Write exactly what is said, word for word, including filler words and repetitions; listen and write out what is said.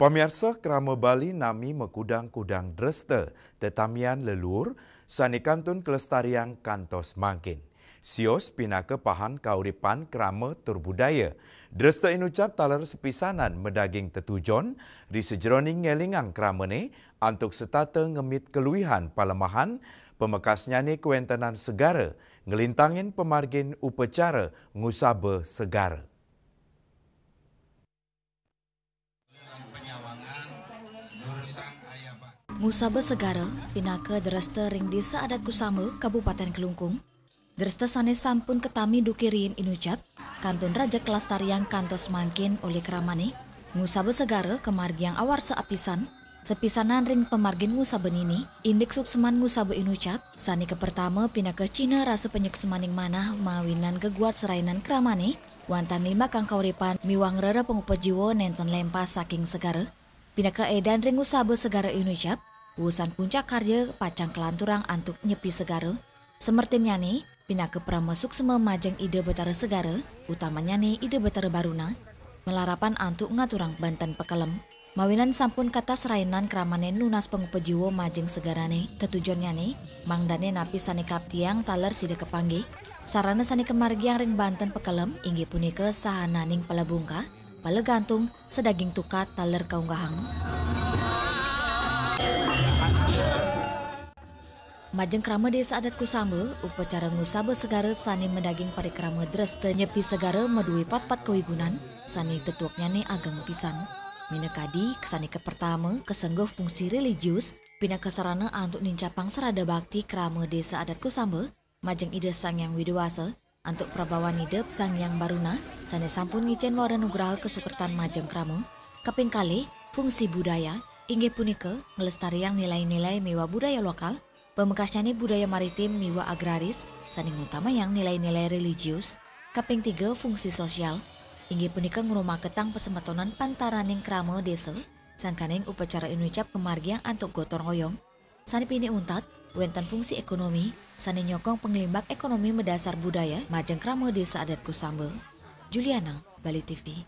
Pamiarsa, krama Bali nami makudang-kudang dresta tetamian leluhur sane kantun kalestariang kantos mangkin. Sios pinaka pahan kauripan krama tur budaya. Dresta inucap taler sepisanan madaging tetujon ri sajeroning ngelingang kramane antuk setata ngemit keluihan palemahan, pamekasnyane kawentenan segara nglintangin pamargin upacara ngusaba segara. Ngusaba segara pinaka dresta ring Desa Adat Kusamba, Kabupaten Klungkung. Dresta sane sampun katami duke riin inucap, kantun raja kalestariang kantos mangkin olih kramane. Ngusaba segara kamargiang awarsa apisan, sepisanan ring pamargin ngusaba nini, indik suksman ngusaba inucap, sane kapertama pinaka cihna rasa panyuksmaning manah mawinan geguat serainan kramane, wantah nglimbakang kauripan miwah ngrereh pangupa jiwa nenten lempas saking segara. Pinaka edan ring ngusaba segara inucap, wusan puncak karya pacang kalanturang antuk nyepi segara. Semertinnyane, pinaka parama suksma majeng Ida Batara Segara, utamannyane Ida Batara Baruna, malarapan antuk ngaturang banten pakelem. Mawinan sampun katas rainan kramane nunas pangupa jiwa majeng segarane, tetujonnyane, mangdane napi sane kaptiang taler sida kapanggih. Sarana sane kamargiang ring banten pakelem inggih punika sahananing palebungkah, palegantung, sadaging tukad taler kaunggahang. Majeng krama Desa Adat Kusamba, upacara ngusaba segara sane madaging parikrama dresta nyepi segara madue patpat kawigunan, sane tetueknyane ageng pisan. Minakadi, sane kapertama, kasengguh fungsi religius, pinaka sarana antuk nincapang sraddha bakti krama Desa Adat Kusamba, majeng Ida Sang Hyang Widi Wasa, antuk prabawan Ida Sang Hyang Baruna, sane sampun ngicen wara nugraha kasukertan majeng krama. Kaping kalih, fungsi budaya, inggih punika nglestariang nilai-nilai miwah budaya lokal, pamekasnyane budaya maritim miwah agraris, sane ngutamayang nilai-nilai religius. Kaping tiga, fungsi sosial, inggih punika ngrumaketang pasemetonan pantaraning krama desa, sangkaning upacara inucap kamargiang antuk gotong royong. Sane pinih untat, wenten fungsi ekonomi, sane nyokong panglimbak ekonomi madasar budaya majeng krama Desa Adat Kusamba. Juliana, Bali T V.